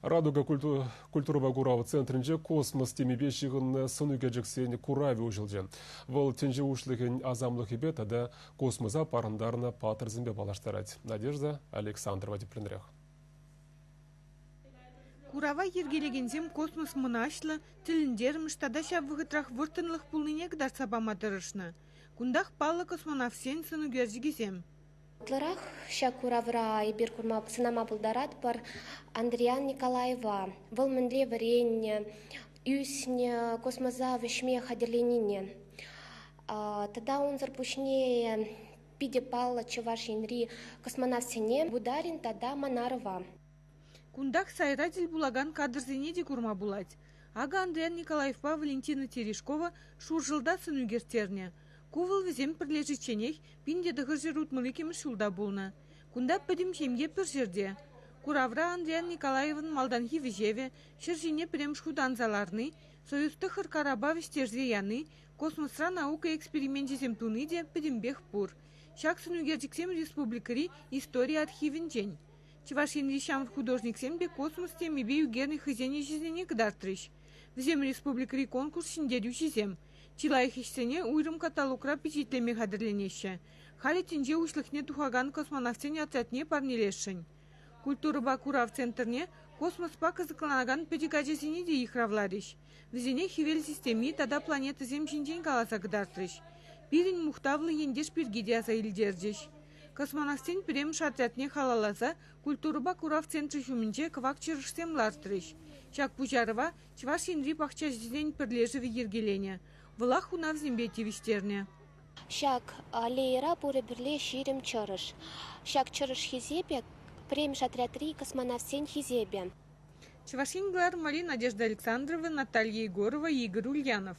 Радуга культурӑпа курав центрӗнче космос темипе ҫыхӑннӑ сӑнӳкерчӗксен куравӗ уҫӑлчӗ. Вӑл тӗнче уҫлӑхӗн асамлӑхӗпе тата космоса парӑнтарнӑ паттӑрсемпе паллаштарать. Надежда Александрова тӗплӗнрех. Курава йӗркелекенсем космос мӑнаҫлӑ, тӗлӗнтермӗш тата ҫав вӑхӑтрах вӑрттӑнлӑх пулнине кӑтартса пама тӑрӑшнӑ. Кунтах паллӑ космонавтсен сӑнӳкерчӗкӗсем. Ытларах ҫак куравра эпир курма, сӑнама пултаратпӑр Андриян Николаева. Вӑл мӗнле вӗреннӗ, ӳснӗ, космоса вӗҫме хатӗрленнине. Тата унсӑр пуҫне питӗ паллӑ Чӑваш Енри космонавтсене Бударин тата Манарова. Кунтах сайра тӗл пулакан кадрсене те курма пулать. Акӑ Андриян Николаевпа Валентина Терешкова Шуршӑлта сӑн ӳкерттернӗ. Ку вӑл вӗсем пӗрлешичченех 1962 ҫулта пулнӑ. Кунта пӗтӗм ҫемье пӗр ҫӗрте. Куравра Андриян Николаевӑн малтанхи вӗҫевӗ, ҫӗр ҫине пӗрремӗш хут анса ларни, Союз тӑхӑр карапа вӗҫтерсе яни, космосра наука эксперименчӗсем туни те пӗтӗмпех пур. Ҫак сӑнӳкерчӗксем республикӑри истори архивӗнчен. Чӑваш Енри ҫамрӑк художниксем те космос темипе ӳкернӗ хӑйсен ӗҫӗсене кӑтартрӗҫ. Вӗсем республикӑри конкурс ҫӗнтерӳҫисем. Чи лайӑх ӗҫсене уйрӑм каталогра пичетлеме хатӗрленеҫҫӗ. Халӗ тӗнче уҫлӑхне тухакан космонавтсен отрядне парнелесшӗн. Культурӑпа курав центрне космоспа кӑсӑкланакан пӗчӗк ачасене те йыхравларӗҫ. Вӗсене хӗвел системи тата планетӑсем ҫинчен каласа кӑтартрӗҫ. Пирӗн мухтавлӑ ентеш пирки те аса илтерчӗҫ. Космонавтсен пӗрремӗш отрядне халалласа культурӑпа курав центрӗ ҫумӗнче кӑвак чӑрӑшсем лартрӗҫ. Ҫак пуҫарӑва Чӑваш Енри пахчаҫӑсен пӗрлешӗвӗ йӗркеленӗ. Вӑлах хунавсемпе тивӗҫтернӗ. Ҫак аллейӑра пурӗ пӗрле 20 чӑрӑш. Ҫак чӑрӑш хисепӗ пӗрремӗш отрядри космонавтсен хисепӗ. Чӑваш Ен кӑларӑмри Надежда Александрова, Наталья Егорова, Игорь Ульянов.